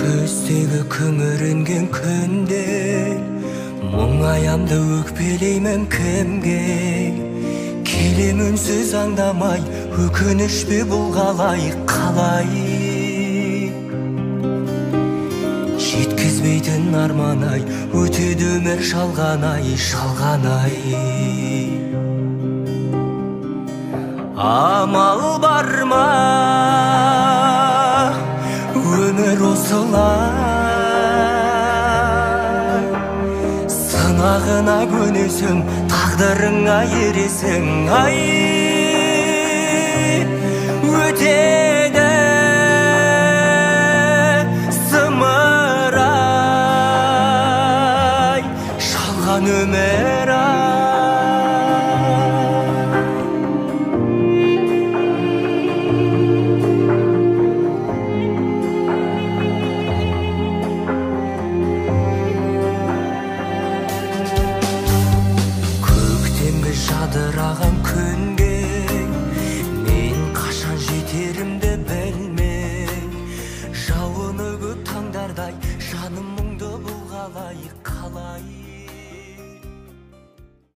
Күздегі күңіренген күнде мұңаямды өкпелеймін кімге? Келем үнсіз аңдамай, өкініш пе бұл қалай, қалай? Жеткізбейтін арман ай, өтеді өмір жалған ай, жалған ай. Амал бар ма, өмір осылай, сынағына көнесің, тағдырыңа ересің, ай, өтеді зымырай, жалған өмір ай. Жадыраған күнге мен қашан жетерімді білмей, жауыны көп таңдардай жаным мұңды бұл қалай, қалай?